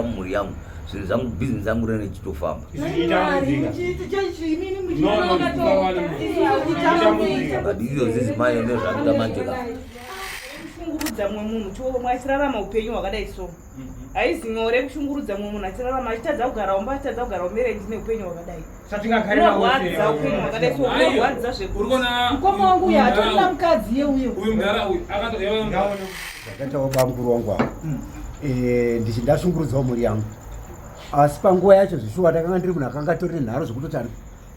Mhuri yangu, zvinhu zvangu, bhizinesi yangu rene richitofamba. But izvozvi zimai nezvakuita manje ka. Kushungurudza mumwe munhu chiomwe achirarama upenyu hwakadai so haizi nyore kushungurudza mumwe munhu achirarama achitadza kugara umba, achitadza kugara umereji neupenyu hwakadai. Unorwadza upenyu hwakadai so, unorwadza zvekuti. Mukoma wangu uyo hatorina mukadzi ye uyo. Uyu mudhara uyu akato. Zvakaitawo bamukuru wangu ava, ndichi ndashungurudzawo mhuri yangu, asi panguva yacho zvishuwa ndakanga ndiri munhu akanga atori nenharo zvekutoti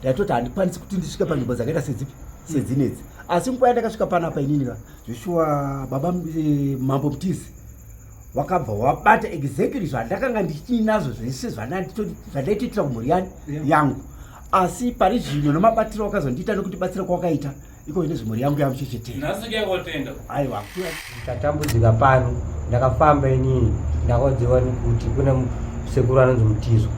ndaitoti handikwanisi kuti ndisvike panzvimbo dzakaita sedzipi sedzinedzi. Asi nguva yandakasvika panapa inini ka, zvishuwa baba Mambo Mutizi wakabva wabata exactly zvandakanga ndichinazvo zvese zvandaitoitira kumhuri yani yangu. Asi pari zvino nemabatiro wakazondiita nokutibatsira kwawakaita iko ine zvimhuri yangu yamuchechetera. Nhasi kuyakotenda. Aiwa. Tatambudzika pano, ndakafamba inini, ndakadziwa kuti kune sekuru anonzi Mutizo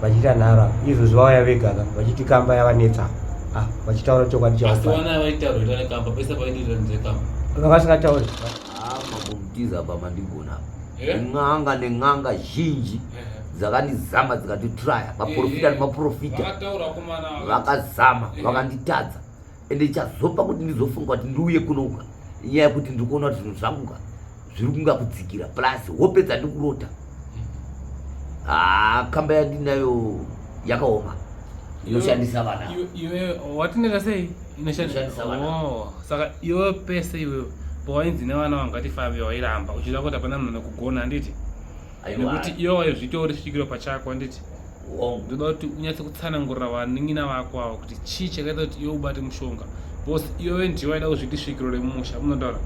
vachiita nharo. Izvozvi vauya vega ka vachiti kamba yavanetsa. Ah, vachitaura chokwadi. Asi chavo vana vaitaura kuti vane kamba pese paidira nzekamba. Vakasingatauri. Ah, Mambo Mutiza, apa mandigona. Eh? N'anga nen'anga zhinji dzakandizama, dzikatitraya, maprofita nemaprofita. Vakataura komana. Vakazama, vakanditadza. Ende chazopa kuti ndizofunga kuti ndiuye kunoka inyaya yekuti ndiri kuona kuti zvinhu zvangu ka zviri kunga kudzikira, plus hope dzandikurota. Haa, kamba yandinayo yakaoma, inoshandisa vana. Iwe watinoita sei? Inoshandisa vana. Oh, saka iwe pese iwewe pawainzi nevana vangatifambe wairamba uchida kuti hapana munhu anokugona, handiti? Aiwa. Nekuti iwe waizvitori svikiro pachako, handiti? Hongu. Ndoda kuti unyatse kutsanangurira vanin'ina vako ava kuti chii chakaita kuti iwe ubate mushonga, because iwewe ndiwe waida kuzviti svikiro remumusha. Munotaura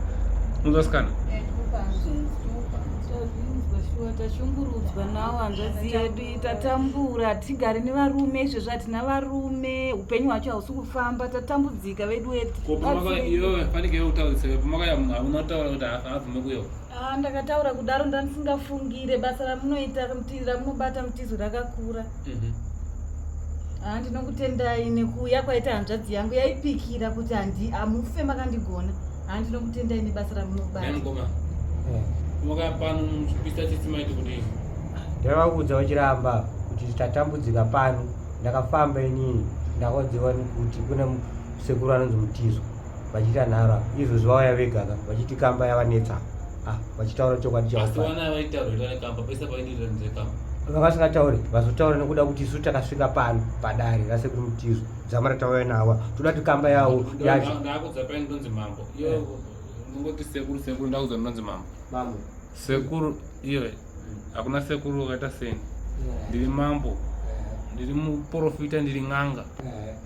munotasikana. Tazvinzwa shuwa, tashungurudzwa nawo hanzvadzi yedu, tatambura, hatigari nevarume izvezvi, hatina varume, upenyu hwacho hausi kufamba, tatambudzika vedu. Iwewe fanike iwe kutaurisa pamakaya munhu hauna kutaura kuti haabvume kuyo. Ah, ndakataura kudaro ndandisingafungire basa ramunoita ramunobata Mutizo rakakura. Ah, ndinokutendai nekuuya kwaita hanzvadzi yangu yaipikira kuti handi hamufe makandigona. Ah, ndinokutendai nebasa ramunobata. Mukoma, makaya pano muchipisa tsitsi maiti kudii? Ndavaudza vachiramba kuti tatambudzika pano, ndakafamba inini, ndakadziwa kuti kune sekuru anonzi Mutizo vachiita nharo. Izvozvi vauya vega ka vachiti kamba yavanetsa. Ah, vachitaura chokwadi Asi chavo. vana vaitaura kuti vane kamba pese paidira nzekamba. Vakasingatauri vazotaura nekuda kuti isu takasvika pano padare rasekuru Mutizo dzamara tauya nawa toda kuti kamba yavo yacho. Ndakudza paini ndonzi mambo, iwe unongoti sekuru, sekuru. Ndakudza ndonzi mambo. Mambo. Sekuru iwe, hakuna sekuru wakaita seni. Ndiri mambo, ndiri muprofita, ndiri n'anga,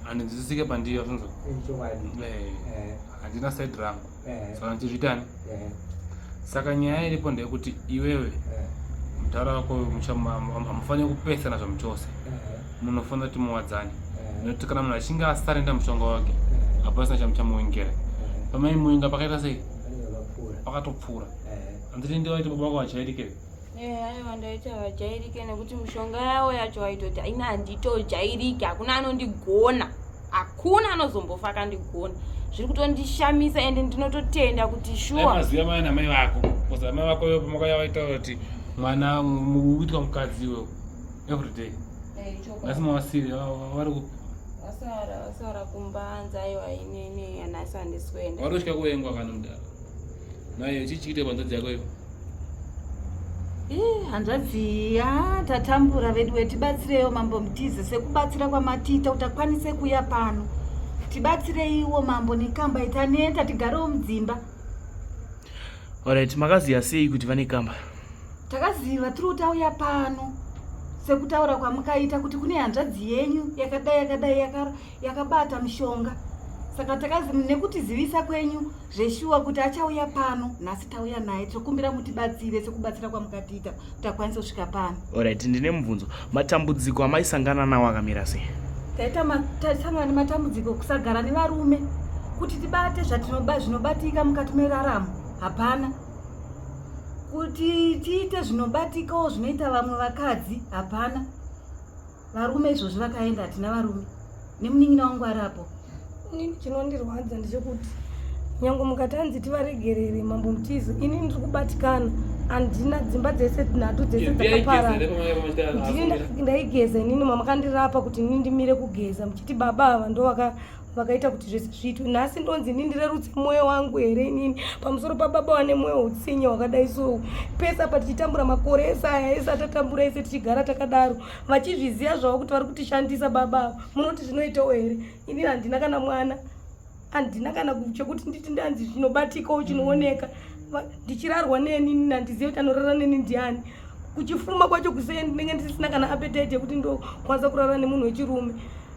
handinzwisisike pandiyo zvinzo. Chokwadi. Handina side rangu, saka ndichizvitani. Saka nyaya iripo ndeyekuti iwewe mutaura wako hamufaniri kupesana zvamuchose, munofanira kuti muwadzane, nekuti kana munhu achinge asarenda mushonga wake hapasina chamuchamuwengera. Pamaimuwenga pakaita sei? Pakatopfuura, handiti? Ndiwaiti baba vako vachairike. Aiwa, ndaita vajairike nekuti mishonga yavo yacho waitoti ina handitojairike, hakuna anondigona, hakuna anozombofa akandigona. Zviri kutondishamisa, ende ndinototenda kuti Dai shuwa. Maziva mai namai vako, because amai vako iwe pamakauya vaitaura kuti mwana muitwa mukadzi iwewe everyday. Nhasi mawasiri vari kupi? Vasara kumbanza. Aiwa, inini nhasi handisi kuenda. Varosvika kuvengwa kana mudara naye chichiite panzadzi yako iwe. Eh, hanzvadzi ya tatambura vedu we, tibatsireiwo Mambo Mutize sekubatsira kwamatiita kuti akwanise kuuya pano. Tibatsireiwo mambo nekamba, itaneta, tigarewo mudzimba. Alright, makaziva sei kuti vane kamba? Takaziva tiri kutauya pano sekutaura kwamukaita kuti kune hanzvadzi yenyu yakadai yakadai yakabata mishonga, saka takazi nekutizivisa kwenyu zveshuwa kuti achauya pano nhasi, tauya naye. Tokumbira mutibatsire sekubatsira kwamukatiita kuti akwanise kusvika pano. Alright, ndine mubvunzo. Matambudziko amaisangana nawo akamira sei? Taita tasangana nematambudziko, kusagara nevarume, kuti tibate zvinobatika mukati meraramo hapana, kuti tiite zvinobatikawo zvinoita vamwe vakadzi hapana. Varume izvozvi vakaenda, hatina varume, nemunin'ina wangu ariapo. Inini chinondirwadza ndechekuti nyange mukatanzi tivaregerere, Mambo Mutizo, inini ndiri kubatikana. Handina dzimba dzese nhatu dzese dzakaparara. Ndini ndaigeza inini mamakandirapa kuti inini ndimire kugeza muchiti baba ava ndo vakaita kuti zvese zviitwe. Nhasi ndonzi inini ndirerutse mwoyo wangu here inini pamusoro pababa vane mwoyo utsinye wakadai so. Pese apa tichitambura makore ese aya ese atatambura ese tichigara takadaro vachizviziva zvavo kuti vari kutishandisa baba ava. Munoti zvinoitawo here? Inini handina kana mwana. Handina kana chekuti nditi ndanzi zvinobatikawo chinooneka. Ndichirarwa neni inini handizive kuti anorara neni ndiani. Kuchifuma kwacho kuseni ndinenge ndisina kana appetite yekuti ndokwanisa kurara nemunhu wechirume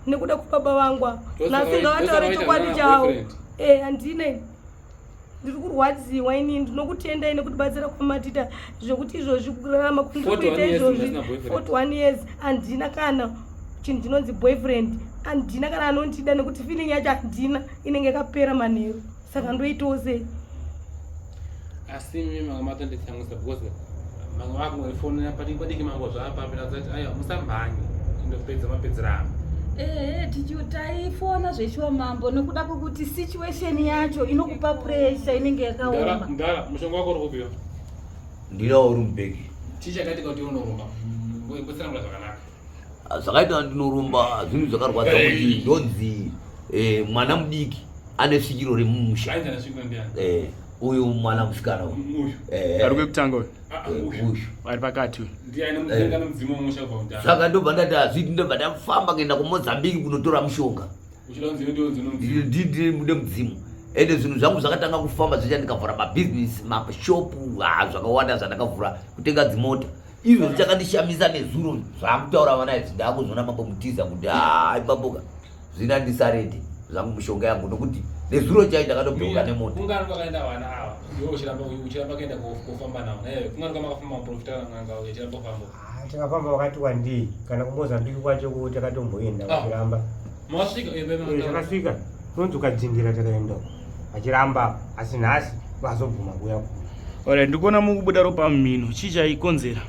nekuda kwababa vangu ava. Nhasi ngavataure chokwadi chavo. Eh, handina ini. Ndiri kurwadziwa ini ndinokutendai nekutibatsira kwamatiita zvekuti izvozvi kurarama kwandiri kuita izvozvi 41 years handina kana chinhu chinonzi boyfriend handina kana anondida nekuti feeling yacho handina inenge yakapera manheru saka ndoitawo sei asi imi manga matonditsamwisa because manga makungoifonera padiki padiki mango zvaapapira zati aiwa musamhanye indopedza mapedzerano Ehe, taifona zveshuwa mambo nekuda kwekuti situation yacho inokupa pressure inenge yakaoma. Mdara, mushonga wako uri kupiwa? Ndinawo uri mubhegi. Chii chakaitika kuti unoromba? Mbotsanangura zvakanaka. Ah, zvakaita ndinoromba zvinhu zvakarwadza kuti ndonzi eh, mwana mudiki ane svikiro remumusha. Eh, uyu mwana musikana uyu. Eh, ari kwekutanga uyu. Ah, uyu. Ari pakati uyu. Saka ndobva ndati hazviiti ndobva ndafamba kuenda kuMozambique kunotora mushonga. Ndine mudzimu. Ende zvinhu zvangu zvakatanga kufamba zvicha ndikavhura mabhizinesi mashopu ah, zvakawanda zvandakavhura kutenga dzimota. Izvo zvichakandishamisa nezuro zvakutaura vana izvi ndakuzviona mambo mutiza kuti haa ipapoka zvina ndisarende zvangu mushonga yangu nokuti nezuro chai ndakatobheuka nemota. Kungani kwakaenda vana ava iwe uchiramba uchiramba kuenda kofamba navo naye kungani kwamakafamba maprofita kana n'anga uchiramba kufamba? Ah, takafamba wakati wandei kana kuMozambique kwacho ko takatomboenda ah. vachiramba. Masvika eh, eh, takasvika unonzi ukadzingira takaenda vachiramba asi nhasi vazobvuma kuuya kuno. Alright, ndikuona mukubuda ropa mumhino chii chaikonzera?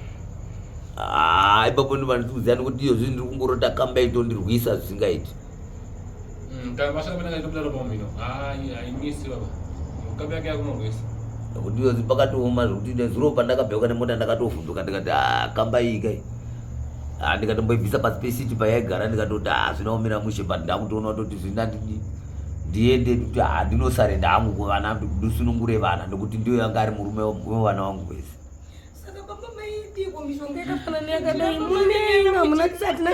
Ah, ipapo ndobva ndikuziva nekuti iyo zvinhu ndiri kungorota kamba itondirwisa zvisingaiti. Mm, kana masvika panenge itobuda ropa mumhino haimisi baba kamba yake yakunorwisa nekuti iyo pakatooma zvekuti nezuro pandakabheuka nemota ndakatovhunduka ndikati ah, kamba iyi kai ah, ndikatomboibvisa pasi pesiti payaigara ndikatoti ah, zvina kumira mushe but ndakutoona kutoti zvina ndidi ndiende kuti ah, ndinosarenda hangu kuvana ndisunungure vana nekuti ndiyo yanga ari murume wevana vangu vese saka baba maidiko mishonga yakafanana yakadai munenga hamuna hatina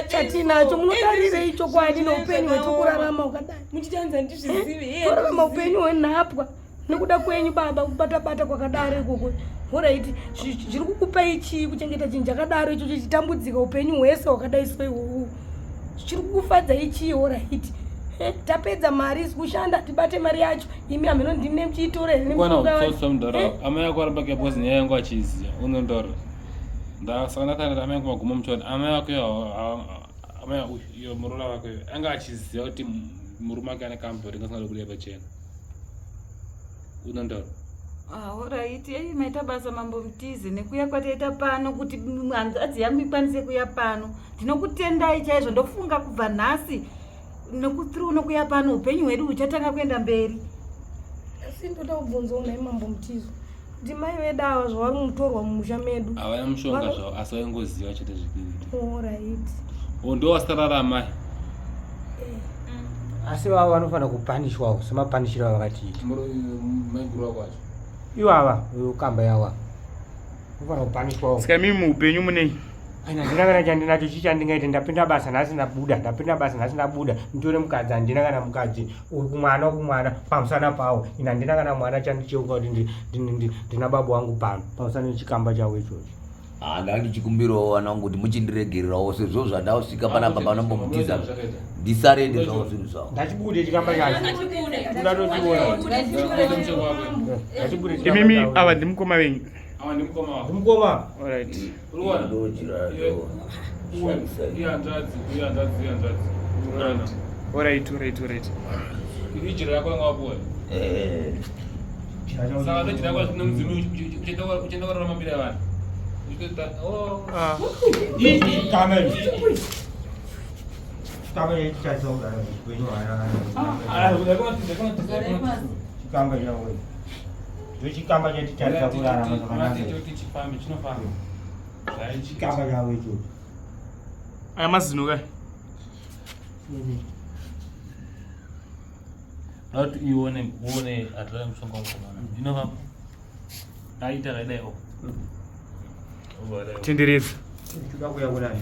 chatinacho munodarirei chokwadi neupenyu hwetiri kurarama hwakadai muchitanza ndizvizive torarama upenyu hwenhapwa nekuda kwenyu baba kubata bata kwakadaro ikoko horaiti zviri kukupai chii kuchengeta chinhu chakadaro icho chichitambudzika upenyu hwese hwakadai so ihwohwu zvichiri kukufadzai chii horaiti eh, tapedza mari isi kushanda tibate mari yacho imi hameno ndine muchiitora here eh? amai ako aramba kuya because nyaya yangu achiiziva unondora ndasaka ndataura amai yangu magumo muchiona amai ako amai iyo muroora wako anga achiziva kuti murume ake ane kambori ngasingada kubuda pachena unondora Horaiti, ah, ei maita basa mambo Mutize nekuya kwataita pano kuti hanzvadzi yangu ikwanise kuya pano. Ndinokutendai chaizvo ndofunga kubva nhasi nekuthrough nokuya pano upenyu hwedu huchatanga kuenda mberi. Asi ndoda kubvunzawo nhai mambo Mutize kuti mai vedu ava zvavari mutorwa mumusha medu havana mushonga zvavo asi vaingoziva chete zvikuita. Horaiti. O ndo vasarara amai. Eh. Asi vavo vanofanira kupanishwawo semapanishiro avakatiita. Maiguru wako acho. Ivava kamba yavo vanofanira kupanishwawo. Saka mimi muupenyu munei? Aina handina kana chandinacho chii chandingaite ndapinda basa nhasi ndabuda ndapinda basa nhasi ndabuda nditore mukadzi handina kana mukadzi uyu kumwana kumwana pamusana pawo ini handina kana mwana chandicheuka kuti ndina baba wangu pano pamusana nechikamba chavo ichocho Ah, ndanga ndichikumbirawo vana vangu kuti muchindiregererawo sezvo zvandasvika panapa panombomutiza ndisarende zvavo zvinhu zvavo ndachibude chikamba chacho ndatochiona imimi ava ndimukoma venyu Awa ndimukoma wako. Ndimukoma. All right. Urikuona? Iye hanzvadzi, iye hanzvadzi, iye hanzvadzi. Right. All right, all right, all right. Iri jira rako ranga wapuwa. Eh. Saka jira rako zvino mudzimu uchienda kurarama mbira yavanhu. Uchitoita oh. Ah. Kama iyi. Kama iyi chacho kwenyu hana. Ah, ah, Chikamba chavo. Ndochikamba chatitadza kurarama zvakanaka. Chifambe chinofamba. Chikamba chavo ichocho. Aya mazino kai. Not ione uone atara mushonga mukomana. Inofamba. Aita kaidai o. Tenderedza. Ichuda kuya kunani?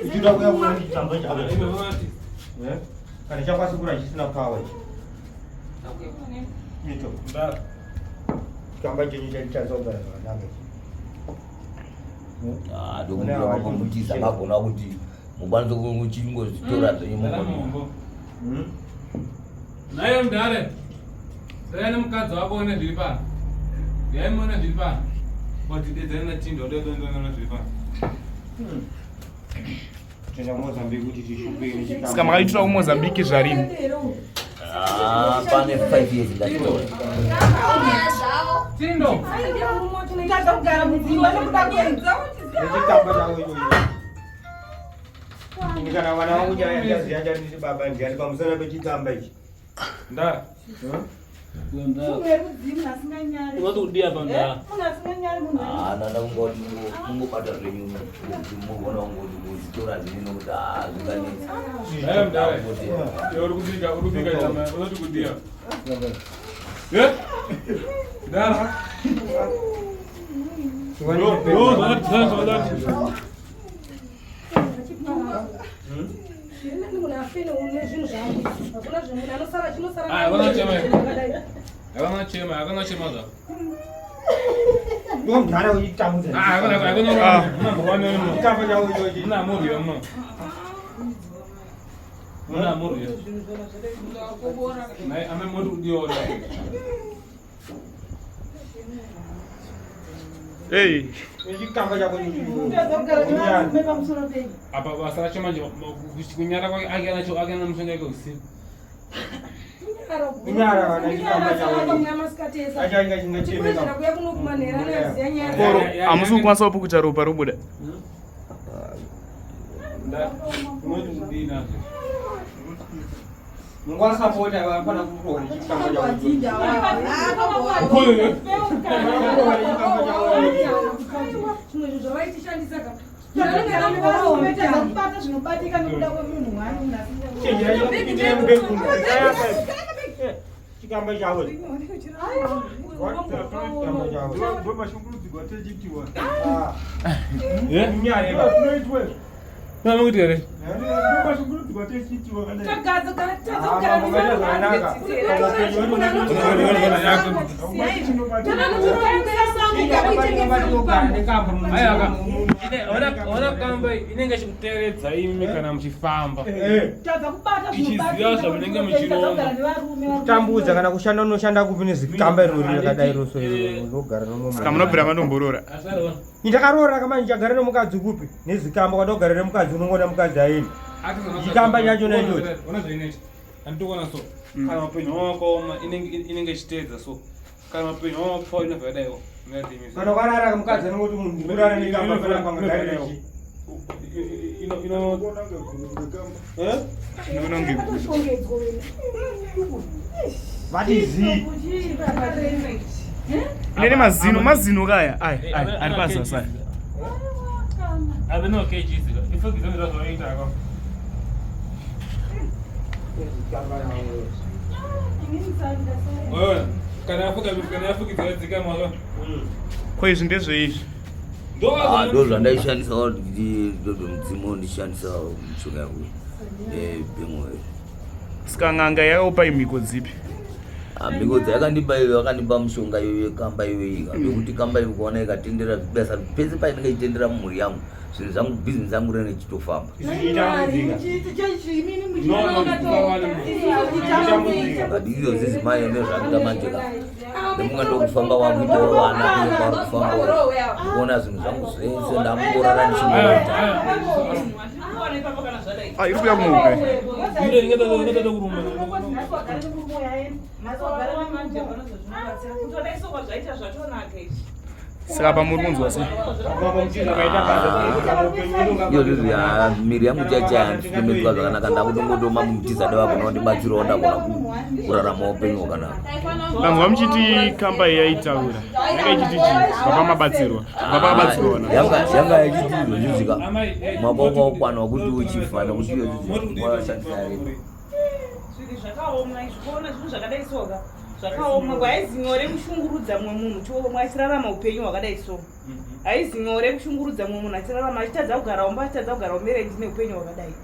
Ichuda kuya kunani chikamba chavo. Eh? Kana chakwasikura chisina power ichi. Icho. Chikamba chenyu chatitadza kugara zvakanaka ichi. Ah, ndokumbira makamutiza magona kuti mukwanise kuchingozvitora zvenyu mugona. Naye mudhare, dai nemukadzi wako one zviri pano. Dai muone zviri pano. Watidedzana naChindo, wadedzana zviri pano. Tenda Mozambique kuti tishupike nechikamba. Saka makaitura kuMozambique zvarini? Ah, pane 5 years ndatitora. Tindo. Tadza kugara mudzimba nekuda kwenyu. Nechikamba chavo ichocho. Ini kana vana vangu chayachaziya chanditi baba ndiani pamusana pechikamba ichi. Nda. Munhu werudzii munhu asinganyari. Unoti kudii apa nda? Munhu asinganyari munhu. Ah, nana kungoti kungobata zvenyu kuti mugona kungoti kuzitora zvenyu nokuti ah zvinganetsa. Naye mudhare. Iwe uri kubika, uri kubika nyama. Unoti kudii apa? Eh? Ndara. Ndo, ndo, zvakati, zvakati. Hakuna chema zvako. Iwe mudhara uchitambudza. Ah, hakuna hakuna. Muna Chikamba chavo ichochi. muna murwi muno. Muna murwi. Nai ame moti kudiwa. Hey. Nechikamba chako ichochi. Tadza kugara nevarume pamusoro penyu. Apa basa racho manje kunyara kwake ake anacho ake ana mushonga yake usiku. Kunyara vana chikamba chavo. Achainga chingachemeka. kuya kuno kumanhera anoziya nyaya Koro hamusi kukwanisa kupukuta ropa robuda. Nda unoti kudii nazvo? Mungwasapota vanofanira kurohwa nechikamba chavo ichochi. Zvimwe zvinhu zvavaitishandisa ka Tadza kubata zvinobatika nekuda kwemunhu wani munhu asinganyari. Chenjera chokupindira mubhedhuru. Chikamba chavo. Chikamba chavo. Ndomashungurudzirwa techitiwa. Ah. Eh? Nyaya ba. Tinoitwa izvo. Mama kuti here? Ndomashungurudzirwa techitiwa kana. Tadza Ah, kugara mambo maita zvakanaka. Ona kamba inenge ichikuteeredza imi kana muchifamba. Tadza kubata Ichiziva zvamunenge muchironga. Kutambudza kana kushanda unoshanda kupi nezikamba irori rakadai roso iro unogara nomwe. Saka munobvira mandomborora. Ndakaroora kamanje ndichagara nemukadzi kupi nezikamba kwandogara nemukadzi unongoona mukadzi aini. Chikamba chacho naichocho. Ona zvainoita. Anditoona so. Kana upenyu hwakaoma inenge ichiteedza so. Kana upenyu hwakapfawa inobva yadaiwo. Kana ukarara mukadzi anongoti munhu ndikurara nekamba kana pangagare nechi. Ino Eh? Ndinoona kunge Shongedzwa wena. Vati zii. Inene mazino, mazino kaya. Aya, aya, ari pazasi aya. Ave no KGs. Ifokizana zvavaita aka. Oyo, kana afuka kana afukidza dzika mwa. Ko izvi ndezveizvi? Ah, ndo zvandaishandisa kuti ndozvemudzimu ndishandisa mishonga yangu nebhengo. Saka n'anga yakaupai mhiko dzipi? Ah, mhiko dzayakandipa iyo yakandipa mushonga iyo yekamba iyo iyi nekuti kamba iyo kuona ikatendera basa pese painenge ichitendera mumhuri yangu zvinhu zvangu bhizinesi yangu rinenge ichitofamba. But iyo zizimai nezvakuita manje ka nemunga ndokufamba kwakuitawo vana uye kwauri kufamba kuona zvinhu zvangu zvese ndakungorara ndichingorota. Ah, iri kuuya kumuka. Kutoda isoko zvaita zvatonaka izvi. Saka pamuri kunzwa sei? Iyo zvezvi miri yangu chaichaya handisikumedzwa zvakanaka, ndakutongotoma mutiza deva kuna kundibatsirawo, ndagona kurarama upenyu hwakanaka. Ndanzwa muchiti kamba iyi yaitaura yanga ichiti chii? Baba mabatsirwa, baba abatsirwa na yanga yachiti izvozvizvika mwaka wanga wakwana wekuti uchifa nekuti iyo washandisa repo. Zvinhu zvakaoma izvi, kuona zvinhu zvakadai soka zvakaoma. Haizi nyore kushungurudza mumwe munhu chiomwe achirarama upenyu hwakadai so. Haizi nyore kushungurudza mumwe munhu achirarama achitadza kugara umba, achitadza kugara umereji neupenyu hwakadai.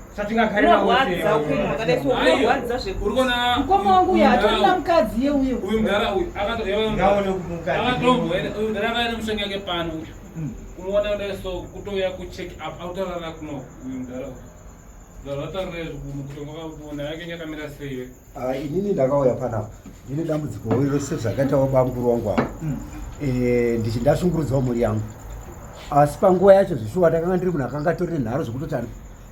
Unorwadza upenyu hwakadai so, unorwadza zvekuti. Mukoma wangu uyo hatorina mukadzi ye uyo. Uyu mudhara uyu akatomboenda, uyu mudhara akauya nemushonga yake pano uyu. Kumuona kudai so kutouya kucheck up akutaurana kuno uyu mudhara uyu. Ah, inini ndakauya panapa ndine dambudziko rose zvakaitawo bamukuru wangu ava mm. eh, ndichi ndashungurudzawo mhuri yangu, asi panguva yacho zvishuwa ndakanga ndiri munhu akanga atori nenharo zvekutoti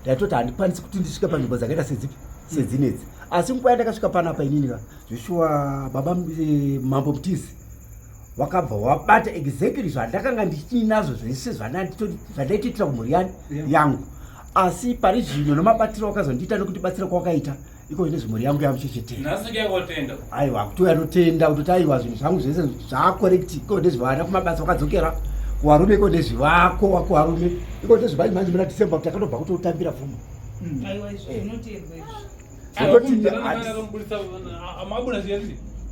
ndaitoti handikwanisi kuti ndisvike panzvimbo dzakaita sedzipi sedzinedzi. Asi nguva yandakasvika panapa inini ka zvishuwa baba eh, mambo Mutizi wakabva wabata exactly zvandakanga ndichinazvo zvese zvandaitoitira kumhuri yani yangu. Asi pari zvino nemabatiro wakazondiita nokutibatsira kwawakaita iko ine zvimhuri yangu yamuchechetera, aiwa kutouya notenda kutoti aiwa zvinhu zvangu zvese zvacorrect iko nezvivana kumabasa wakadzokera kuvarume iko nezvivako wakuvarume iko nezvimanje manje muna December kuti akatobva kutotambira pfuma.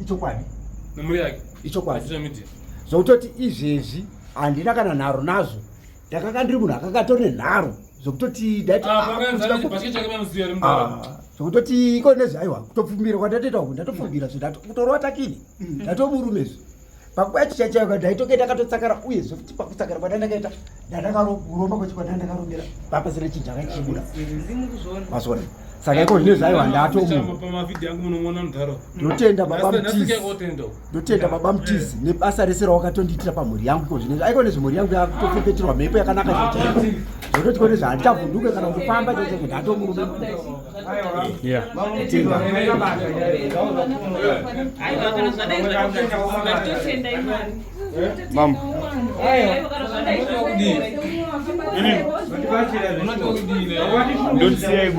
Ichokwadi, ichokwadi zvokutoti izvezvi handina kana nharo nazvo. Ndakanga ndiri munhu akanga atori nenharo zvokutoti ndaiti zvokutoti iko nezvaiwa kutopfumbira kwandatoita uku, ndatopfumbira zve kutorova takini ndatomurume zve pakuva chichaichaiwa ndaitoke ndakatotsakara uye zvekuti pakutsakara kwandandakaita ndandakaromba kwacho kwandandakarombera papasina chinhu chakachibuda mazvona. Saka iko zvine zvaiwa ndatomu ndotenda baba Mutizi, ndotenda baba Mutizi nebasa rese rawakatondiitira pamhuri yangu. Iko zvine aiko nezvemhuri yangu yakutofepeterwa mhepo yakanaka chaicho zvototi kone zvahandichavhunduke kana kutofamba chaicho, ndatomurume. Tenda. Aiwa, kana zvadai zvatotenda imari. Mama. Ndosiyai.